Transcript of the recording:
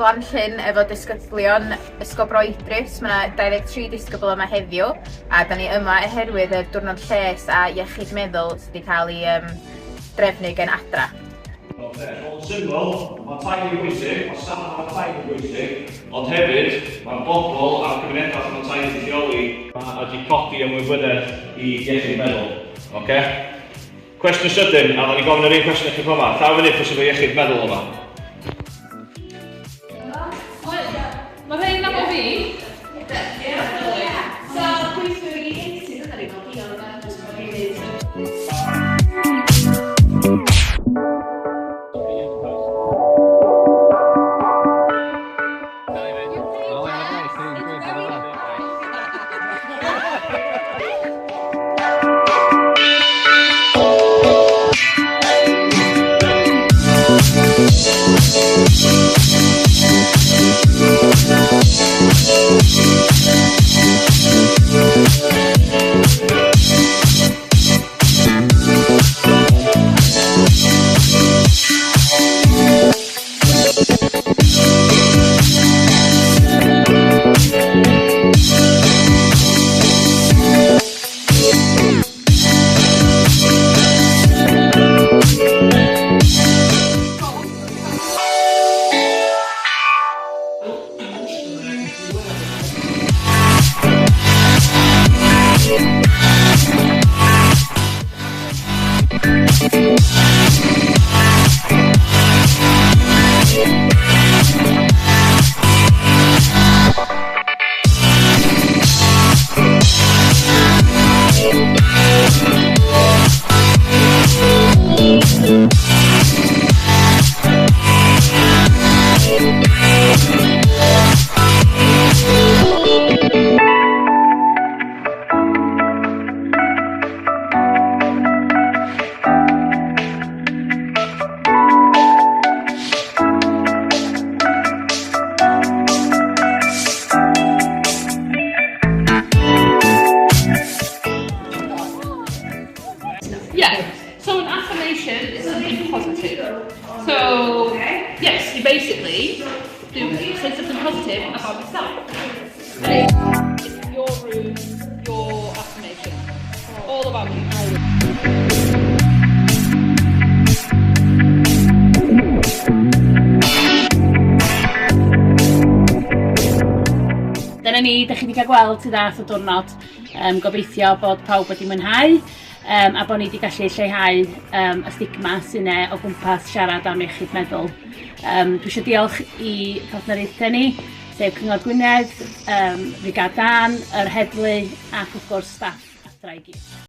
Glanllyn efo disgyblion Ysgol Bro Idris. Mae yna 23 disgybl yma heddiw a da ni yma oherwydd y diwrnod lles a iechyd meddwl sydd wedi cael ei um, drefnu gen Adra. Oce, yn syml, mae tai yn bwysig, mae safon tai yn bwysig, ond hefyd mae'r bobl a'r cymunedau lle mae tai wedi lleoli yma ydy codi ymwybyddiaeth i iechyd meddwl. Oce? Cwestiwn sydyn, a dda ni gofyn yr un cwestiwn i chi po 'ma. Llaw fyny pwy sydd efo iechyd meddwl yma? Mae rhein nabod fi. So, gweithwyr ieuenctid yna ni, fel Dion yna, jyst bod ni'n neud. Yeah. So an affirmation is something positive. So yes, you basically do say something positive about yourself. And it's your room, your affirmation. All about you. Dyna ni, da chi wedi cael gweld sydd ddath o diwrnod. Um, gobeithio bod pawb wedi mwynhau um, a bod ni wedi gallu lleihau um, y stigma sy'n e o gwmpas siarad am iechyd meddwl. Um, dwi eisiau diolch i partneriaethau ni, sef Cyngor Gwynedd, um, Brigad Dan, yr heddlu ac wrth gwrs staff Adra i gyd.